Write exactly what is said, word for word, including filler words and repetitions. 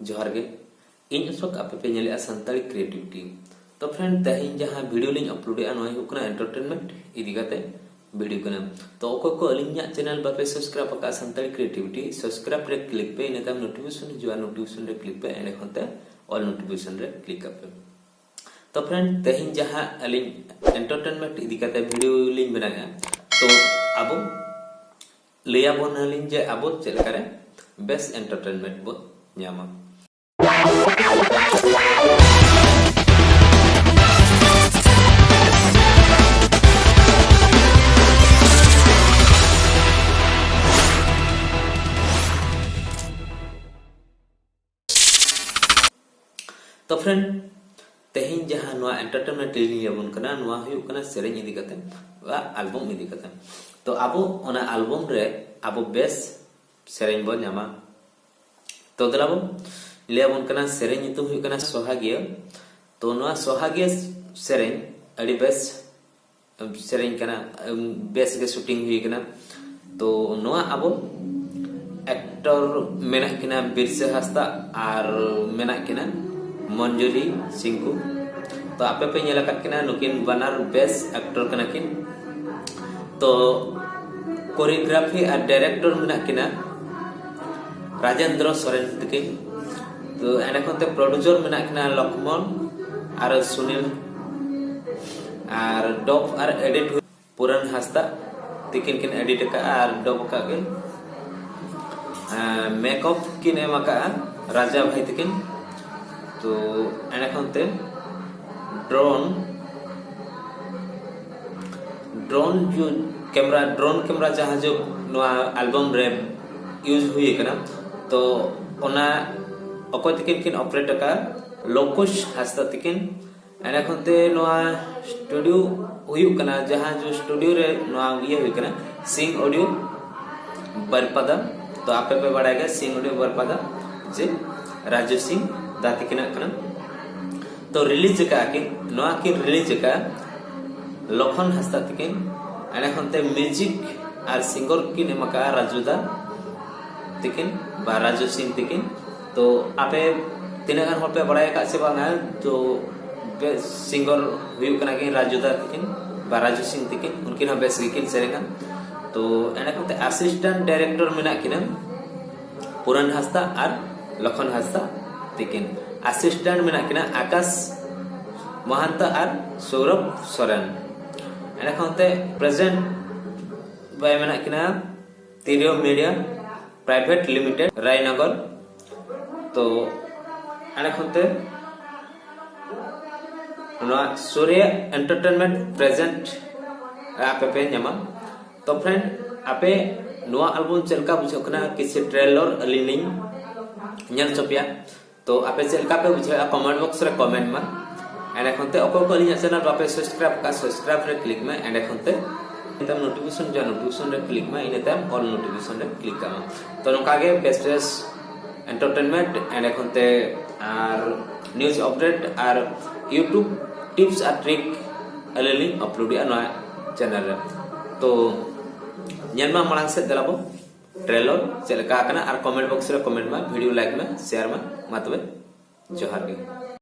ᱡᱚᱦᱟᱨ ᱜᱮ, ᱤᱧ ᱚᱥᱳᱠ, ᱟᱯᱮ ᱯᱮ ᱧᱮᱞᱮᱜᱼᱟ ᱥᱟᱱᱛᱟᱲᱤ ᱠᱨᱤᱭᱮᱴᱤᱵᱷᱤᱴᱤ᱾ ᱛᱚ ᱯᱷᱨᱮᱱᱰ, ᱛᱮᱦᱮᱧ ᱡᱟᱦᱟᱸ ᱵᱷᱤᱰᱤᱭᱳ ᱞᱤᱧ ᱟᱯᱞᱳᱰᱮᱜᱼᱟ, ᱱᱚᱣᱟ ᱦᱩᱭᱩᱜ ᱠᱟᱱᱟ ᱮᱱᱴᱟᱨᱴᱮᱱᱢᱮᱱᱴ ᱤᱫᱤ ᱠᱟᱛᱮ ᱵᱷᱤᱰᱤᱭᱳ ᱠᱟᱱᱟ᱾ ᱛᱚ ᱚᱠᱚᱭ ᱠᱚ ᱟᱹᱞᱤᱧᱟᱜ ᱪᱮᱱᱮᱞ ᱵᱟᱯᱮ ᱥᱟᱵᱥᱠᱨᱟᱭᱤᱵ ᱟᱠᱟᱫᱼᱟ ᱥᱟᱱᱛᱟᱲᱤ ᱠᱨᱤᱭᱮᱴᱤᱵᱷᱤᱴᱤ, ᱥᱟᱵᱥᱠᱨᱟᱭᱤᱵ ᱨᱮ ᱠᱞᱤᱠ ᱯᱮ, ᱤᱱᱟᱹ ᱛᱟᱭᱚᱢ ᱱᱳᱴᱤᱯᱷᱤᱠᱮᱥᱚᱱ ᱦᱤᱡᱩᱜᱼᱟ, ᱱᱳᱴᱤᱯᱷᱤᱠᱮᱥᱚᱱ ᱨᱮ ᱠᱞᱤᱠ ᱯᱮ, ᱮᱸᱰᱮ ᱠᱷᱚᱱ ᱛᱮ ᱚᱞ ᱱᱳᱴᱤᱯᱷᱤᱠᱮᱥᱚᱱ ᱨᱮ ᱠᱞᱤᱠ ᱠᱟᱜ ᱯᱮ᱾ ᱛᱚ ᱯᱷᱨᱮᱱᱰ, ᱛᱮᱦᱮᱧ ᱡᱟᱦᱟᱸ ᱟᱹᱞᱤᱧ ᱮᱱᱴᱟᱨᱴᱮᱱᱢᱮᱱᱴ ᱤᱫᱤ ᱠᱟᱛᱮ ᱵᱷᱤᱰᱤᱭᱳ ᱞᱤᱧ ᱵᱮᱱᱟᱣᱮᱜᱼᱟ, ᱛᱚ ᱟᱵᱚ ᱞᱟᱹᱭ ᱟᱵᱚᱱᱟᱞᱤᱧ ᱡᱮ ᱟᱵᱚ ᱪᱮᱫ ᱞᱮᱠᱟᱨᱮ ᱵᱮᱥ ᱮᱱᱴᱟᱨᱴᱮᱱᱢᱮᱱᱴ ᱵᱚ ᱧᱟᱢᱟ᱾ ᱛᱚ ᱯᱷᱨᱮᱱᱰ, ᱛᱮᱦᱮᱧ ᱡᱟᱦᱟᱸ ᱱᱚᱣᱟ ᱮᱱᱴᱟᱨᱴᱮᱱᱢᱮᱱᱴ ᱞᱤᱧ ᱞᱟᱹᱭ ᱟᱵᱚᱱ ᱠᱟᱱᱟ, ᱱᱚᱣᱟ ᱦᱩᱭᱩᱜ ᱠᱟᱱᱟ ᱥᱮᱨᱮᱧ ᱤᱫᱤ ᱠᱟᱛᱮ ᱵᱟ ᱟᱞᱵᱚᱢ ᱤᱫᱤ ᱠᱟᱛᱮ᱾ ᱛᱚ ᱟᱵᱚ ᱚᱱᱟ ᱟᱞᱵᱚᱢ ᱨᱮ ᱟᱵᱚ ᱵᱮᱥ ᱥᱮᱨᱮᱧ ᱵᱚᱱ ᱧᱟᱢᱟ᱾ ᱛᱚ ᱫᱮᱞᱟ ᱵᱚᱱ ᱞᱟᱹᱭ ᱟᱵᱚᱱ ᱠᱟᱱᱟ, ᱥᱮᱨᱮᱧ ᱧᱩᱛᱩᱢ ᱦᱩᱭᱩᱜ ᱠᱟᱱᱟ ᱥᱚᱦᱟᱜᱤᱭᱟᱹ᱾ ᱛᱚ ᱱᱚᱣᱟ ᱥᱚᱦᱟᱜᱤᱭᱟᱹ ᱥᱮᱨᱮᱧ ᱟᱹᱰᱤ ᱵᱮᱥ ᱥᱮᱨᱮᱧ ᱠᱟᱱᱟ, ᱵᱮᱥ ᱜᱮ ᱥᱩᱴᱤᱝ ᱦᱩᱭ ᱠᱟᱱᱟ᱾ ᱛᱚ ᱱᱚᱣᱟ ᱟᱵᱚ ᱮᱠᱴᱚᱨ ᱢᱮᱱᱟᱜ ᱠᱤᱱᱟ ᱵᱤᱨᱥᱟᱹ ᱦᱟᱸᱥᱫᱟ ᱟᱨ ᱢᱮᱱᱟᱜ ᱠᱤᱱᱟ ᱢᱚᱧᱡᱩᱨᱤ ᱥᱤᱝᱠᱩ᱾ ᱛᱚ ᱟᱯᱮ ᱯᱮ ᱧᱮᱞ ᱟᱠᱟᱫ ᱠᱤᱱᱟ, ᱱᱩᱠᱤᱱ ᱵᱟᱱᱟᱨ ᱵᱮᱥ ᱮᱠᱴᱚᱨ ᱠᱟᱱᱟ ᱠᱤᱱ᱾ ᱛᱚ ᱠᱳᱨᱤᱭᱳᱜᱨᱟᱯᱷᱤ ᱟᱨ ᱰᱟᱭᱨᱮᱠᱴᱚᱨ ᱢᱮᱱᱟᱜ ᱠᱤᱱᱟ ᱨᱟᱡᱮᱱᱫᱨᱚ ᱥᱚᱨᱮᱱ ᱛᱟᱹᱠᱤᱱ᱾ ᱛᱚ ᱮᱸᱰᱮ ᱠᱷᱚᱱ ᱛᱮ ᱯᱨᱚᱰᱭᱩᱥᱚᱨ ᱢᱮᱱᱟᱜ ᱠᱤᱱᱟ ᱞᱚᱠᱷᱢᱚᱱ ᱟᱨ ᱥᱩᱱᱤᱞ᱾ ᱟᱨ ᱰᱚᱵ ᱟᱨ ᱮᱰᱤᱴ ᱯᱩᱨᱟᱱ ᱦᱟᱸᱥᱫᱟ ᱛᱤᱠᱤᱱ ᱠᱤᱱ ᱮᱰᱤᱴ ᱟᱠᱟᱫᱼᱟ ᱟᱨ ᱰᱚᱵ ᱟᱠᱟᱫ ᱠᱤᱱ᱾ ᱢᱮᱠᱟᱯ ᱠᱤᱱ ᱮᱢ ᱟᱠᱟᱫᱼᱟ ᱨᱟᱡᱟ ᱵᱷᱟᱭ ᱛᱤᱠᱤᱱ᱾ ᱛᱚ ᱮᱸᱰᱮ ᱠᱷᱚᱱ ᱛᱮ drone drone camera drone camera ᱡᱟᱦᱟᱸ ᱡᱚ ᱱᱚᱣᱟ ᱟᱞᱵᱚᱢ ᱨᱮ ᱤᱭᱩᱡᱽ ᱦᱩᱭ ᱟᱠᱟᱱᱟ, ᱛᱚ ᱚᱱᱟ ᱚᱠᱚᱭ ᱛᱤᱠᱤᱱ ᱠᱤᱱ ᱚᱯᱟᱨᱮᱴ ᱟᱠᱟᱫᱼᱟ? ᱞᱳᱠᱩᱥ ᱦᱟᱸᱥᱫᱟ ᱛᱤᱠᱤᱱ᱾ ᱮᱸᱰᱮ ᱠᱷᱚᱱ ᱛᱮ ᱱᱚᱣᱟ ᱥᱴᱩᱰᱤᱭᱳ ᱦᱩᱭᱩᱜ ᱠᱟᱱᱟ, ᱡᱟᱦᱟᱸ ᱡᱚ ᱥᱴᱩᱰᱤᱭᱳ ᱨᱮ ᱱᱚᱣᱟ ᱤᱭᱟᱹ ᱦᱩᱭ ᱠᱟᱱᱟ, ᱥᱤᱝ ᱚᱰᱤᱭᱳ ᱵᱟᱨᱯᱟᱫᱟ᱾ ᱛᱚ ᱟᱯᱮ ᱯᱮ ᱵᱟᱲᱟᱭ ᱜᱮᱭᱟ ᱥᱤᱝ ᱚᱰᱤᱭᱳ ᱵᱟᱨᱯᱟᱫᱟ ᱡᱮ ᱨᱟᱡᱩ ᱥᱤᱝ ᱫᱟ ᱛᱤᱠᱤᱱᱟᱜ ᱠᱟᱱᱟ᱾ ᱛᱚ ᱨᱤᱞᱤᱡᱽ ᱟᱠᱟᱫᱼᱟ ᱠᱤᱱ, ᱱᱚᱣᱟ ᱠᱤᱱ ᱨᱤᱞᱤᱡᱽ ᱟᱠᱟᱫᱼᱟ ᱞᱚᱠᱷᱚᱱ ᱦᱟᱸᱥᱫᱟ ᱛᱤᱠᱤᱱ᱾ ᱮᱸᱰᱮ ᱠᱷᱚᱱ ᱛᱮ ᱢᱤᱣᱡᱤᱠ ᱟᱨ ᱥᱤᱝᱜᱚᱨ ᱠᱤᱱ ᱮᱢ ᱟᱠᱟᱫᱼᱟ ᱨᱟᱡᱩ ᱫᱟ ᱛᱤᱠᱤᱱ ᱵᱟ ᱨᱟᱡᱩ ᱥᱤᱝ ᱛᱤᱠᱤᱱ᱾ ᱛᱚ ᱟᱯᱮ ᱛᱤᱱᱟᱹᱜ ᱜᱟᱱ ᱦᱚᱲ ᱯᱮ ᱵᱟᱲᱟᱭ ᱟᱠᱟᱫ ᱥᱮ ᱵᱟᱝᱟ? ᱛᱚ ᱵᱮᱥ ᱥᱤᱝᱜᱟᱨ ᱦᱩᱭᱩᱜ ᱠᱟᱱᱟ ᱠᱤᱱ ᱨᱟᱡᱩ ᱫᱟ ᱛᱤᱠᱤᱱ ᱵᱟ ᱨᱟᱡᱩ ᱥᱤᱝ ᱛᱤᱠᱤᱱ, ᱩᱱᱠᱤᱱ ᱦᱚᱸ ᱵᱮᱥ ᱜᱮᱠᱤᱱ ᱥᱮᱨᱮᱧᱟ᱾ ᱛᱚ ᱮᱸᱰᱮᱠᱷᱟᱱ ᱛᱮ ᱟᱥᱤᱥᱴᱮᱱᱴ ᱰᱟᱭᱨᱮᱠᱴᱚᱨ ᱢᱮᱱᱟᱜ ᱠᱤᱱᱟ ᱯᱩᱨᱟᱱ ᱦᱟᱸᱥᱫᱟ ᱟᱨ ᱞᱚᱠᱷᱚᱱ ᱦᱟᱸᱥᱫᱟ ᱛᱤᱠᱤᱱ᱾ ᱟᱥᱤᱥᱴᱮᱱᱴ ᱢᱮᱱᱟᱜ ᱠᱤᱱᱟ ᱟᱠᱟᱥ ᱢᱚᱦᱟᱱᱛᱟ ᱟᱨ ᱥᱳᱣᱨᱚᱵᱷ ᱥᱚᱨᱮᱱ᱾ ᱮᱸᱰᱮᱠᱷᱟᱱ ᱛᱮ ᱯᱨᱮᱡᱮᱱᱴ ᱵᱟᱭ ᱢᱮᱱᱟᱜ ᱠᱤᱱᱟ ᱛᱤᱨᱭᱳ ᱢᱤᱰᱤᱭᱟ ᱯᱨᱟᱭᱵᱷᱮᱴ ᱞᱤᱢᱤᱴᱮᱰ, ᱨᱟᱭᱱᱚᱜᱚᱨ᱾ ᱛᱚ ᱮᱸᱰᱮᱠᱷᱟᱱ ᱛᱮ ᱱᱚᱣᱟ ᱥᱩᱨᱭᱟ ᱮᱱᱴᱟᱨᱴᱮᱱᱢᱮᱱᱴ ᱯᱨᱮᱡᱮᱱᱴ ᱨᱮ ᱟᱯᱮ ᱯᱮ ᱧᱟᱢᱟ᱾ ᱛᱚ ᱯᱷᱨᱮᱱᱰ, ᱟᱯᱮ ᱱᱚᱣᱟ ᱟᱞᱵᱚᱢ ᱪᱮᱫ ᱞᱮᱠᱟ ᱵᱩᱡᱷᱟᱹᱜ ᱠᱟᱱᱟ? ᱠᱤᱪᱷᱩ ᱴᱨᱮᱞᱚᱨ ᱟᱹᱞᱤᱧ ᱞᱤᱧ ᱧᱮᱞ ᱦᱚᱪᱚ ᱯᱮᱭᱟ᱾ ᱛᱚ ᱟᱯᱮ ᱪᱮᱫ ᱞᱮᱠᱟ ᱯᱮ ᱵᱩᱡᱷᱟᱹᱣᱮᱫᱼᱟ, ᱠᱚᱢᱮᱱᱴ ᱵᱚᱠᱥ ᱨᱮ ᱠᱚᱢᱮᱱᱴ ᱢᱟ᱾ ᱮᱸᱰᱮᱠᱷᱟᱱ ᱛᱮ ᱚᱠᱚᱭ ᱠᱚ ᱟᱹᱞᱤᱧᱟᱜ ᱪᱮᱱᱮᱞ ᱵᱟᱯᱮ ᱥᱟᱵᱥᱠᱨᱟᱭᱤᱵ ᱟᱠᱟᱫ, ᱥᱟᱵᱥᱠᱨᱟᱭᱤᱵ ᱨᱮ ᱠᱞᱤᱠ ᱢᱮ᱾ ᱮᱸᱰᱮᱠᱷᱟᱱ ᱛᱮ ᱤᱱᱟᱹ ᱛᱟᱭᱚᱢ ᱱᱳᱴᱤᱯᱷᱤᱠᱮᱥᱚᱱ ᱡᱟ ᱱᱳᱴᱤᱯᱷᱤᱠᱮᱥᱚᱱ ᱨᱮ ᱠᱞᱤᱠ ᱢᱮ, ᱤᱱᱟᱹ ᱛᱟᱭᱚᱢ ᱚᱞ ᱱᱳᱴᱤᱯᱷᱤᱠᱮᱥᱚᱱ ᱨᱮ ᱠᱞᱤᱠ ᱠᱟᱜ ᱢᱟ᱾ ᱛᱚ ᱱᱚᱝᱠᱟ ᱜᱮ ᱵᱮᱥ ᱵᱮᱥ ᱮᱱᱴᱟᱨᱴᱮᱱᱢᱮᱱᱴ, ᱮᱸᱰᱮᱠᱷᱟᱱ ᱛᱮ ᱟᱨ ᱱᱤᱭᱩᱡᱽ ᱟᱯᱰᱮᱴ ᱟᱨ ᱤᱭᱩᱴᱩᱵᱽ ᱴᱤᱯᱥ ᱟᱨ ᱴᱨᱤᱠ ᱟᱹᱞᱤᱧ ᱞᱤᱧ ᱟᱯᱞᱳᱰᱮᱜᱼᱟ ᱱᱚᱣᱟ ᱪᱮᱱᱮᱞ ᱨᱮ᱾ ᱛᱚ ᱧᱮᱞ ᱢᱟ ᱢᱟᱲᱟᱝ ᱥᱮᱫ, ᱫᱮᱞᱟ ᱵᱚ ᱴᱨᱮᱞᱚᱨ ᱪᱮᱫ ᱞᱮᱠᱟ ᱟᱠᱟᱱᱟ, ᱟᱨ ᱠᱚᱢᱮᱱᱴ ᱵᱚᱠᱥ ᱨᱮ ᱠᱚᱢᱮᱱᱴ ᱢᱟ, ᱵᱷᱤᱰᱤᱭᱳ ᱞᱟᱭᱤᱠ ᱢᱮ, ᱥᱮᱭᱟᱨ ᱢᱮ᱾ ᱢᱟ ᱛᱚᱵᱮ ᱡᱚᱦᱟᱨ ᱜᱮ᱾